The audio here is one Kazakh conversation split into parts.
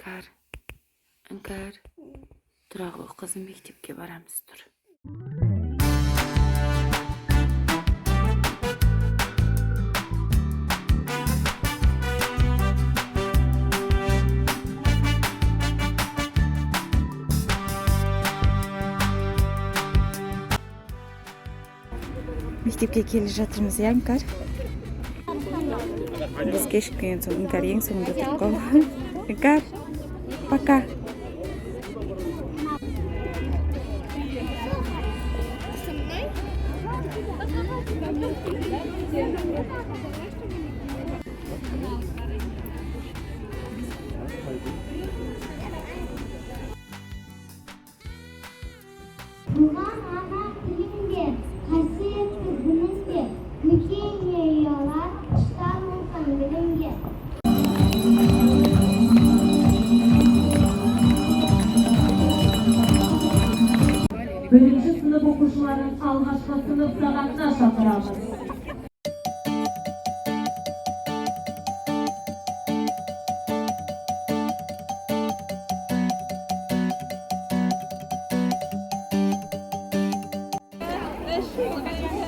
Іңкәр, Іңкәр, тұра ғой, қызым, мектепке барамыз, тұр. Мектепке келе жатырмыз, иә, Іңкәр? Біз кешігіп келген соң, Іңкәр ең соңында тұрып қалды. Іңкәр, пока. Со мной? Туған ана тіліңде, қасиетті дініңде, көкейіңе ұялар, құштар болсаң білімге. Бірінші сынып оқушыларын алғашқы сынып сағатына шақырамыз.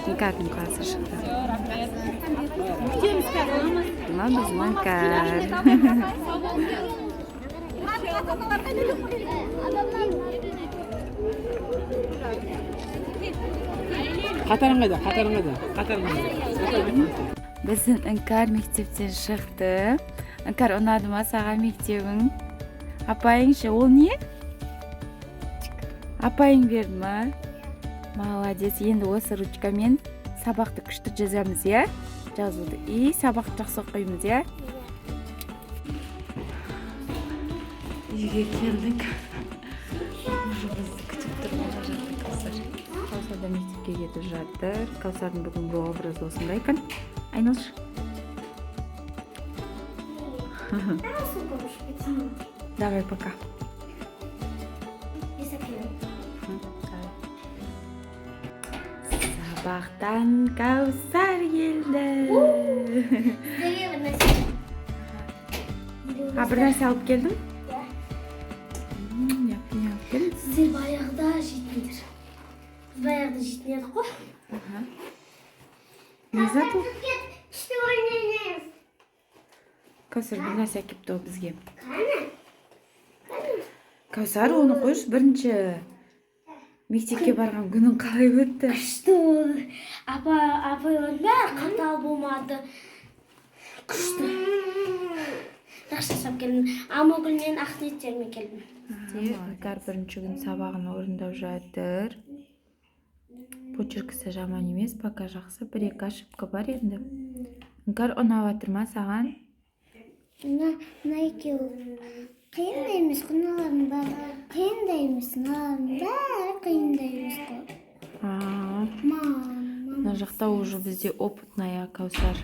Іңкәрдің класы шықты. Мына біздің Іңкәр. Қатарың қайда? Қатарың қайда? Қатарың қайда? Біздің Іңкәр мектептен шықты. Іңкәр, ұнады ма саған мектебің? Апайың ше, ол не? Апайың берді ма? Молодец. Енді осы ручкамен сабақты күшті жазамыз, иә? Жазуды. И сабақты жақсы оқимыз, иә? Үйге келдік. Уже бізді күтіп тұр мына жақта Кәусар. Кәусар да мектепке кетіп жатыр. Кәусардың бүгінгі образы осындай екен. Айналшы. Давай, пока. Давай. Сабақтан Кәусар келді. А, бір нәрсе алып келдің? Иә. Не не алып келдің? Сіздер баяғыда жейтіндер. Біз баяғыда жейтін едік қой. Аха. Не зат ол? Күшті ойнаймыз. Кәусар бір нәрсе әкеліпті ғой бізге. Қане? Кәусар, оны қойшы, бірінші мектепке барған күнің қалай өтті? Күшті болды. Апа, апайлардың бәрі қатал болмады. Күшті. Жақсы жасап келдім. Алмагүл мен Ақниеттермен келдім. Іңкәр бірінші күн сабағын орындап жатыр. Почеркісі жаман емес, пока жақсы. Бір екі ошибка бар енді. Іңкәр, ұнап жатыр ма саған? Мына екеуі қиын да емес қой, мыналардың бәрі қиын да емес, мыналардың бәрі қиын да емес қой. А, Мама. мына жақта уже бізде опытная Кәусар.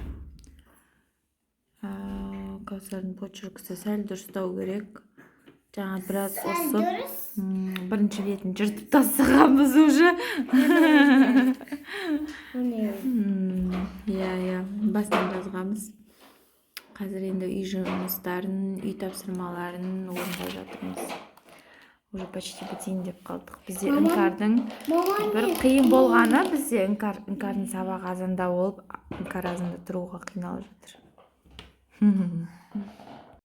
А, Кәусардың почеркісі сәл дұрыстау керек. Жаңа біраз Сәл ұрсып, дұрыс. Бірінші бетін жыртып тастағанбыз уже. Иә, басынан жазғанбыз. Қазір енді үй жұмыстарын, үй тапсырмаларын орындап жатырмыз. Уже почти бітейін деп қалдық. Бізде Мамам- Іңкәрдің Мамам бір қиын болғаны, бізде Іңкәрдің сабағы азанда болып, Іңкәр азанда тұруға қиналып жатыр.